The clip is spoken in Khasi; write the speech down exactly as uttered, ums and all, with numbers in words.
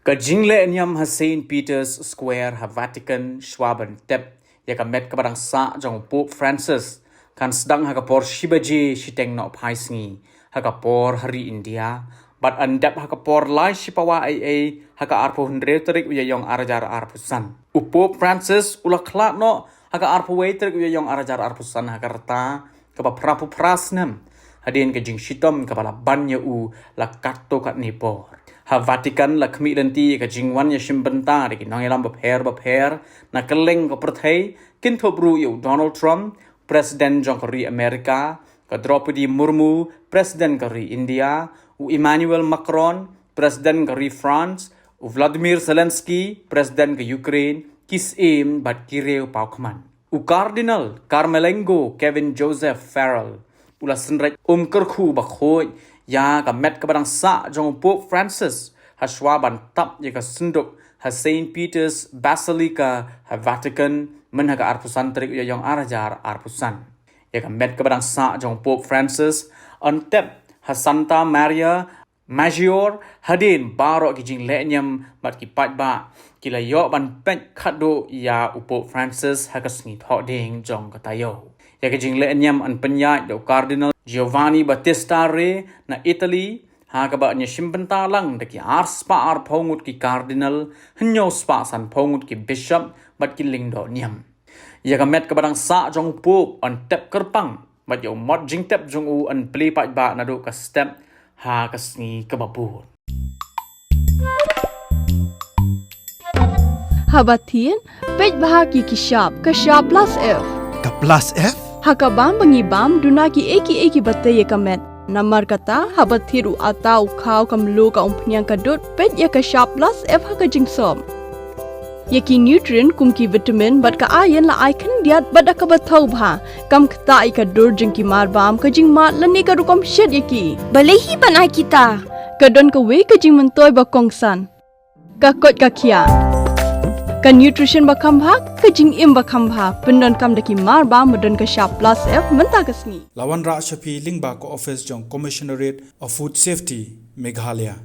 Ka jingleh niam ha Saint Peter's Square ha Vatican shwa ban tep ïa ka met kaba dang sah jong u Pope Francis kan sdang ha ka por shi baje shiteng nohphai sngi ha ka por ha ri India, bad yn dep ha ka por lai shi pawa eiei ha ka arphew hynriew tarik u Ïaïong arhajar arphew san. U Pope Francis u la khlad noh ha ka arphew wei tarik u Ïaïong arhajar arphew san ha ka rta kaba phraphew phra snem, hadien ka jingshitom kaba la ban ïa u la katto katne por. Ha Vatican la khmih lynti ïa ka jingwan ïashim bynta da ki nongïalam bapher bapher na kylleng ka pyrthei, kynthup ruh ïa u Donald Trump, President jong ka ri Amerika, ka Droupadi Murmu, President ka ri India, u Emmanuel Macron, President ka ri France, u Vladimir Zelensky, President ka Ukraine, ki syiem bad ki riew pawkhmat. U Cardinal Carmelengo Kevin Joseph Farrell u la synreit um kyrkhu bakhuid ïa ka met kaba dang sah jong u Pope Francis ha shwa ban tap ïa ka synduk ha Saint Peter's Basilica ha Vatican mynha ka arphew san tarik u Ïaïong arhajar arphew san. Ïa ka met kaba dang sah jong u Pope Francis yn tep ha Santa Maria Maggiore hadien baroh ki jingleh niam bad ki paidbah ki la ïoh ban peit khadduh ïa u Pope Francis ha ka sngi thohdieng jong ka taïew. Ïa ka jingleh niam yn pynïaid da u Cardinal Giovanni Battista Re na Italy, ha kaba yn ïashim bynta lang da ki arspah arphew ngut ki Cardinal, hynñiew spah sanphew ngut ki Bishop bad ki lyngdoh niam. Ïa ka met kaba dang sah jong u Pope yn tep kyrpang bad ïa u mot jingtep jong u yn plie paidbah naduh ka step ha ka sngi kaba bud. Haba thied, peit bha ïa ki shap, ka shap plus F. Ka plus F? Ha ka bam ba ngi bam, duna kiei kiei kiba tei ïa ka met. Namar kata, haba thied u atta, u khaw, ka mluh, ka umphniang, ka dud, peit ïa ka shap plus F ha ka jingsop. Ïa ki nutrient kum ki vitamin bad ka iron la ai khyndiat bad da kaba thaw bha. Kam ktah ïa ka dur jong ki marbam, ka jingmad lane ka rukom shet ïa ki. Balei hi ban ai kita? Ka don kawei ka jingmyntoi ba kongsan. Ka koit ka khiah. Ka nutrition ba kham bha, ka jingim ba kham bha. Pyndonkam da ki marbam ba don ka shap plus F mynta ka sngi. La wanrah sha phi lyngba ka office jong Commissionerate of Food Safety, Meghalaya.